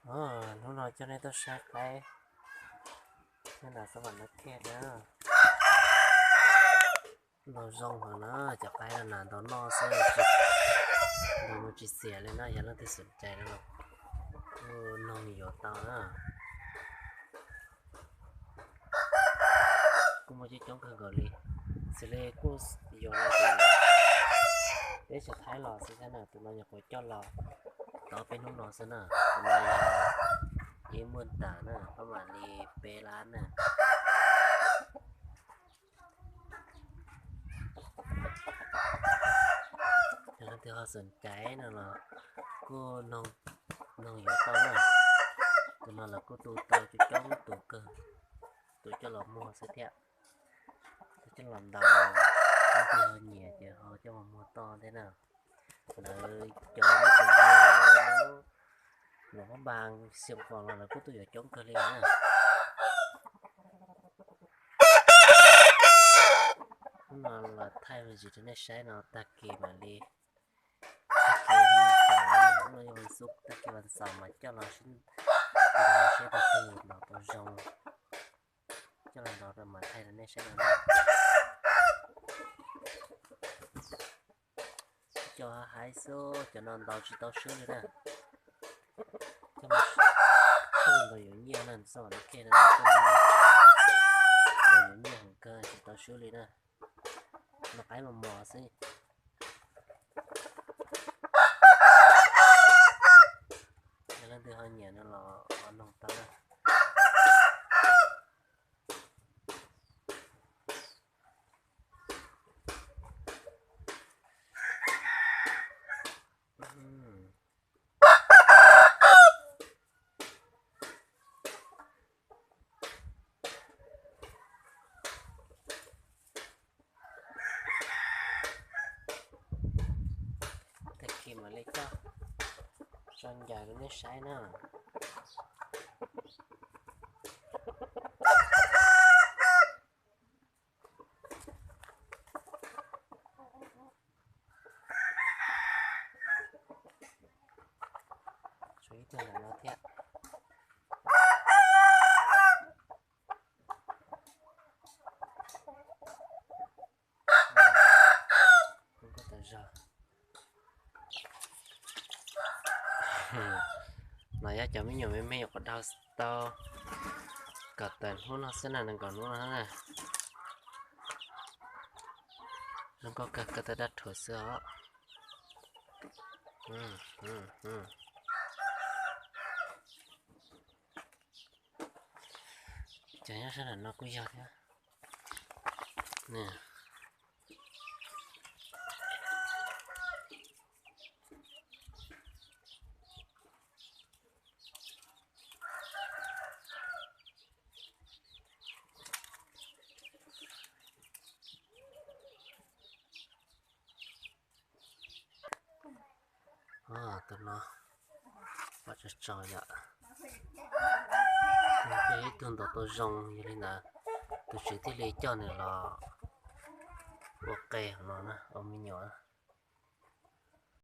Hnub no coj nej tuaj saib qaib, nyob nram xab vam no kiag na. Ntaus zoo heev na, cov qaib no nas ntaus noj xwb, ntaus mus tsis xiam li na. Yog leej twg xom cai no los kuj noog yuav tau na. Kuj muaj coob coob kawg nkaus li, xws li kuj yuav no ces peb cov Thaib los xwb thiab na. Tus no nyuam qhuav coj los tau peb hnub no xwb na. Tus no yog ib muaj tas na, pab mam li peb lab na. Yog leej twg ho xom cai no los kuj noog yuav tau na. Tus no los kuj tu tau coob coob tus kawg, tus coj los muag xwb thiab. Tus coj los ntaus, leej twg ho nyiam ces ho coj los muag toj thiab na. Lawv cov nyob pem Luam Phab Npas, Xeev Khuam los lawv kuj tuaj yuav coob kawg li na. Hnub no los thaij me ntsis rau nej saib no, tag kis mam li, tag kis hnub vas xaum, hnub no yog vas xuv, tag kis vas xaum mas coj los sib ntaus seb tus twg ntaus tau zoo, coj los ntaus rau mam thaij rau nej saib no na. Cov haib xwb, cov no ntaus tsis tau swb li na. Coj mus ntaus yuav nyiaj na, xab vam no kiag na, ntaus yuav nyiaj heev kawg tsis tau swb li na. Ntaus qaib mos mos xwb. Yog leej twg ho nyiam no los ho noog tau na. Tag kis mam li coj tso ncaws rau nej saib na. Tshuav ib tug ntawm no thiab. Kuj tau zog. No yog cov me nyuam me me nyuam qhuav dhau tau kaum tawm hnub no xwb na, nees nkaum hnub no na. Zoo nkauj kawg, kawg tau dab rhuav xwb os. Cov nyob sab nram no kuj yog thiab. Tus no pom tsaug tsaug yom. Nws yog ib tug ntaus tau zoo, yog li ntawd tus tswv thiaj li coj nws los ua qe hauv no na, ua me nyuam.